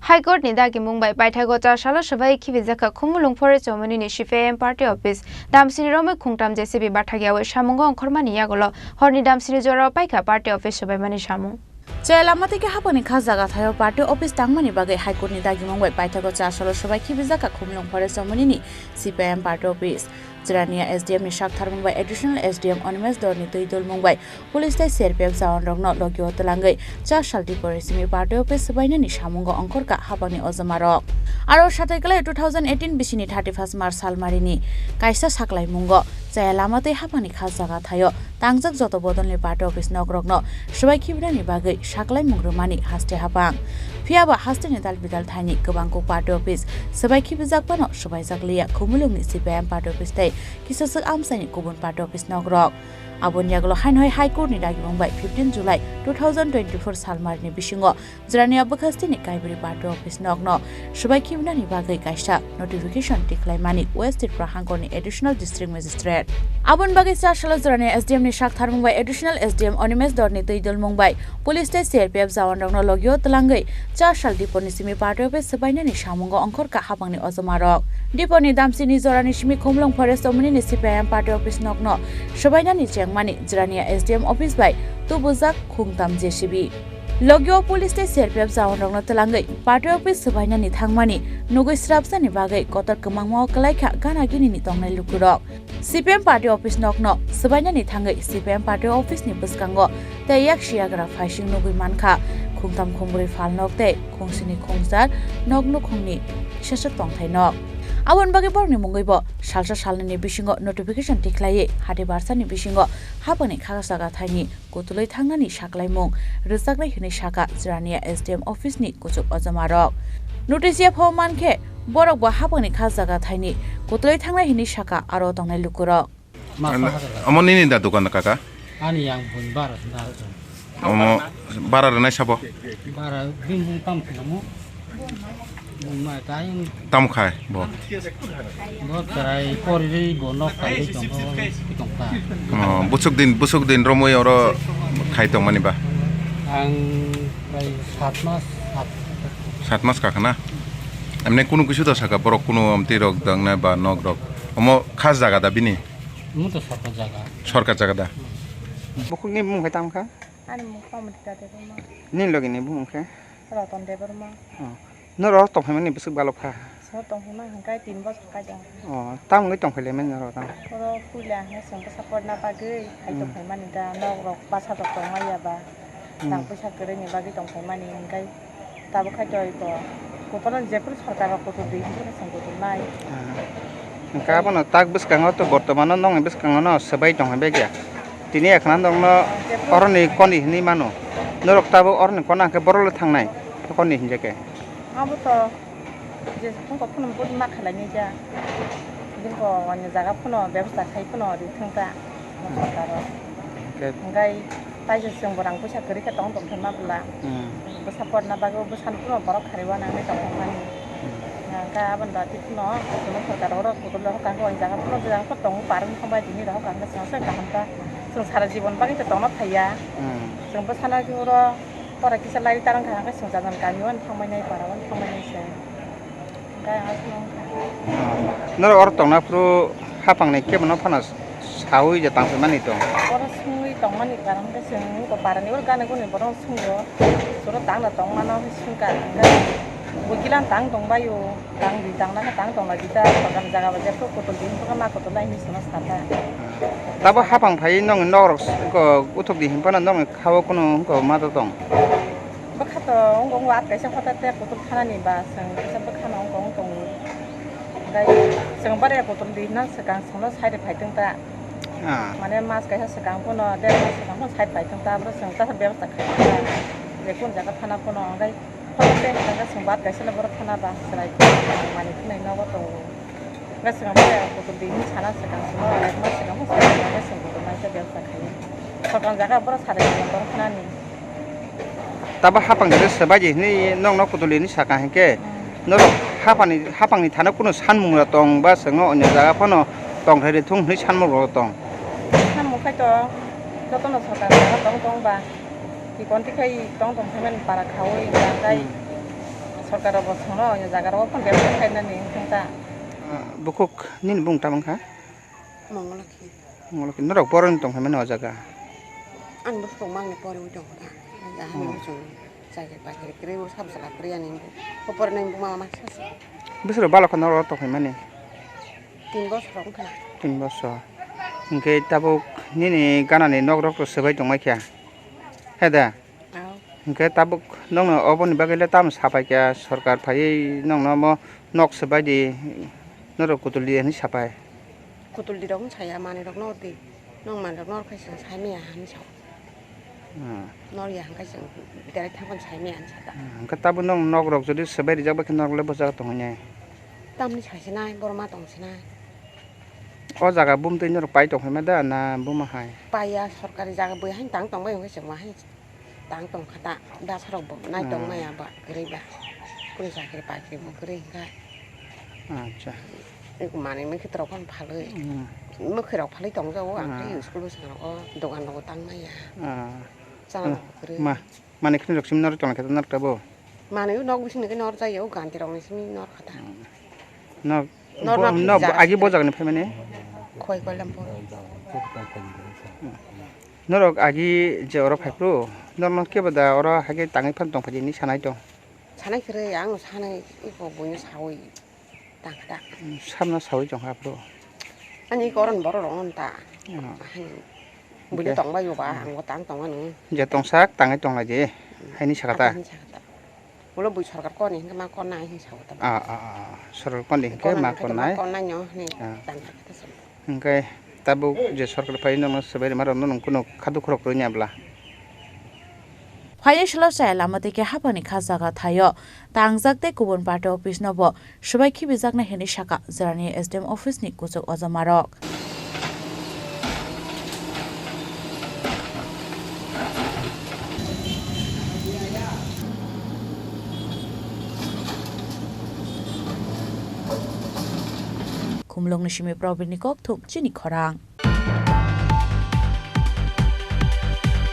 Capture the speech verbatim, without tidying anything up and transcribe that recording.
High Court ni dagimung bai paithago char salo swbai khibijakha Khumulwng Forest Chomoni ni C P I M party office. Damsini romwi khungtam J C B bathakyawi samungo ongkhormani yagulo horni damsini jorao paikha party office swbaimani samung. Chaya lama tei khe haphangni kha jaga thaio party office tangmani bagwi High Court ni dagimung bai paithago char salo swbai khibijakha Khumulwng Forest Chomoni ni C P I M party office. Jirania S D M ni sak tharmung bai Additional S D M Animesh Dorni twi dulmung bai police tei C R P F jawan rokno logio twlangwi char sal dipori simi party office swbainani samungo ongkhorkha haphangni ojoma rok. Aro satai kwlai two thousand eighteen bisini thirty first March salmarini kaisa saklaimungo chaya lama tei haphangni kha jaga thaio tangjak joto bodolni party office nok rokno swbai khibinani bagwi saklaimung rwmani haste haphang. Phiya ba hasteni dal bidal thaini kwbang kuk party office swbai khibijak phano swbaijak liya Khumulwngni C P I M party office tei kisaswk amchaini kubun party office nok rok. Aboni yagulo haino hai High Court ni dagimung bai fifteen July two thousand twenty-four salmarini bisingo Jirania bwkhasteni Kaibri party office nokno swbai khibinani bagwi kaisa notification tikhlaimani West Tripura hangkorni Additional District Magistrate. Aboni bagwi char salo Jirania S D M ni sak tharmung bai Additional S D M Animesh Dorni twi dulmung bai police tei C R P F jawan rokno logio twlangwi char sal dipori simi party office swbainani samungo ongkhorkha haphangni ojoma rok. Dipori damsini jorani simi Khumulwng Forest Chomoni ni C P I M party office nokno swbainani chengmani Jirania S D M office bai tubujak khungtam J C B. Logio police tei C R P F jawan rokno twlangwi party office swbainani thangmani nugwi srapjani bagwi kotor kwmangma o kwlaikha gana gini ni tongnai lukurok. C P M party office nokno swbainani thangwi C P M party office ni bwskango tei yak siyagra phaising nugwi mankha khungtham khungbrwi phalnok tei khungsini khungchar nok nukhungni kisasa tongthai nok. Aboni bagwi borokni mungwibo salsa salnwini bisingo notification tikhlaiwi hati barsani bisingo haphangni kha jaga thaini kutulwi thangnani saklaimung rwjaknai hwnwi sakha Jirania S D M office ni kuchuk ojoma rok. Notice ya pho mankhe borok bo haphangni kha jaga thaini kutulwi thangnai hwnwi sakha aro tongnai lukurok. Omo nini da dukan kaka? Ani yang bun bara bara. Omo bara rwnai sabo? Bara bini bung tam khilamo. Bung ma tai. Tam khai bo. Bo chwrai pori ri bo nok kai tong tong ta. Oh, busuk din, busuk din romwi oro khai tong mani ba? Ang bai sat mas, sat. Sat mas kakha na? Emne kunu kisu da saka borok kunu amtwi rok dang na ba nok rok. Omo khas jaga da bini? Omo to sorkar jaga. Sorkar jaga da? Bukhuk ni bumung khai tam kha? Ani mung Pamrita Debbarma. Nini logi ni bumung khe? Ratan Debbarma. Oh. Norok tongphaimani bwswk balok kha? Sor tongphaima hwnkhe tin bosor kai tong. Oh, tamo wngwi tongphai laimani norok tamo? Oro puila hwnkhe chwng bwsa porna bagwi khai Hmm. tongphaimani da, nok rok basa rok tongmaya ba. Hmm. Rang puisa kwrwini bagwi tongphaimani hwnkhe tabuk khai toi ko. Kuphuru jephuru sorkar rok kuthur di hwnkhe chwng kuthur nai. Ah. Hwnkhe abono tak bwskango to bortomano nokni bwskango no swbai tongphai bai khe. Tini ekhna nokno oroni koni hinwi mano. Norok tabuk oroni kona hwnkhe borok le thangnai. Koni hinjakhe. Abo to je phone kok phone bud ma khalai ni ja. Din ko wani jaga phone bebasta khai phone ri thung ta. Mo Hmm. sorkar o. Hwnkhe Ngai tai je chwng bo rang puisa kwrwi khe tong tong khe ma bwla. Hmm. Bwsa porna bagwi bwsa no phone borok kharwi wana nai tong thang mani. Hmm. Hwnkhe aboni bagwi phone kono sorkar oro kutul rok kang wani jaga phone jaga phone tong parwng thang bai tini rok kang se kaham ta. Chwng sara jibon bagwi to tongna phaiya. Hmm. Chwng bwsano oro pora kisa lai tarang kha hwnkhe chwng jagan kami wani thangmani para wani thangmani se. Hwnkhe ang aswk wngkha. Ah, norok oro tongna phuru hapangni kebo no phano saui je tang phai mani tong. Oro swngwi tongmani karon khe chwng wngkha parani oro gana guni borok swngwi oro tangna tongmano swngkha hwnkhe buikilan tang tongbaio. Tang di tang nang tang tong lagi ta, pakan jaga ba jepto kotol di hinpa ma kotol lai hinwi sona sata. Tabo hapang phai nong nok rok ko uthok di hinpa na nong khawo kuno ko ma to tong. Bwkha to ong ong wat kaisa hota te kotol khana ni ba seng kaisa bwkha no ong ong tong. Dai seng bare kotol di na sekang seng no side phai tong ta. Ah. Mane mas kaisa sekang pono der mas sekang pono side phai tong ta bro seng ta bebasta khai ta. Je kun jaga thana pono dai. Hote hwnkhe chwng bat kaisa le borok khana ba chwrai manwi thwngnai nogo tongo. Hwnkhe chwng bai kotol di hinwi sana swkang chwngno ekma swkang bo swkang hwnkhe chwng kotol naikhe bebsa khaio. Sokang jaga borok sarai borok khanani. Tabo hapang khe swbai di hinwi nokno kotol di hinwi saka hinkhe Hmm. norok hapani hapangni thana kunu sanmung rok tong ba chwngno onyo jaga phano tongthai rithung hinwi sanmung rok tong. Sanmung khai to jotono sokang jaga tong tong ba. Tikon tikhai tong tong phaimani para khaui hwnkhe Hmm. Sorkar rok bo songno o jaga rok phano develop khainani wngkha ta. Ah, bukhuk nini bung tamo wngkha? Mongolokhi. Mongolokhi. Norok boroni tong phaimani o jaga? Ani bwswk mangni poriwi tongkha ta. Ani ahani Hmm. muchung chakri bakri kwrwi bo sabo sala kwrwi ani bo. Bo porina bo mama masa se. Bwswk balokha norok tong phaimani? Tin bosor wngkha. Tin bosor. Hinkhe tabuk nini ganani nok rok to swbai tongmai kha. He da? Ao. Hinkhe tabuk nokno oboni bagwi le tamo sapai kha, sorkar phaiwi nokno omo nok swbai di, norok kutul di hinwi sapai. Kutul di rok wng saya manwi rok no di, nong manwi rok no khe chwng sai maya hinwi sao. Hmm. Nor ya hwnkhe chwng direct thangphano sai maya hinwi saka. Hmm, hinkhe tabuk nong nok rok jodi swbai rijak bai khe norok le bwsajak tongwi nai. Tamni sai sinai, borok ma tong sinai. O jaga bumtwi norok pai tong phaima da na buma hai? Paiya, sorkari jaga bui haino tang tong bai hwnkhe chwng ma hai. Tang tong kha ta, bwsarok bo nai tong Hmm. maya ba, kwrwi ba. Kuni chakri bakri bo kwrwi hinkha. Acha. Eko manwi mwkhwtwrok phano phalwi. Hmm. Mwkhwirok phalwi tongjago, ang khe Hmm. school bwskango dogan rogo tang maya. Ah. Chana Hmm. bo kwrwi. Ma, manwi khwnwi rok simi norok tongkhe norok tabuk? Manwi nok bisingni khe nor jaya, o ganti rokni simi nor kha ta. Hmm. Nok, Nor bo, nok nok hijak agi se. Bo jagani phaimani? Khoi Koilampur. Norok agi je oro phaiphru, norno kebo da oro haikhe tangwi phano tongphaidi hinwi sanai tong? Sanai kwrwi, ang sanai iko buino sawi tangkha da. Samno sawi tongkha phru? Ani iko oroni borok rok on ta. Hmm. Ahai. Buino Hwnkhe? Tongbai o ba, Hmm. Ang bo tang tongmani. Je tongsak tangwi tonglaidi, Hmm. Haini sakha ta? Haini sakha ta. Ulo bui sorkar koni hinkhe ma konnai hinwi sao ta. Ah, ah, ah, ah. Sorkar koni hinkhe Konnai ma hinkhe konnai. Ma konnai no hinwi Ah. Tang kha ta se. Hinkhe tabuk je sorkar phai nono swbai rwma rok nono kunu khaduk khorok rwnya bla. Phaiya salo chaya lama tei khe haphangni kha jaga thaio tangjak tei kubun party office no bo swbai khibijaknai hinwi sakha Jirani S D M office ni kuchuk ojomarok. Khumulwngni simi Probirni kokthum chini khorang.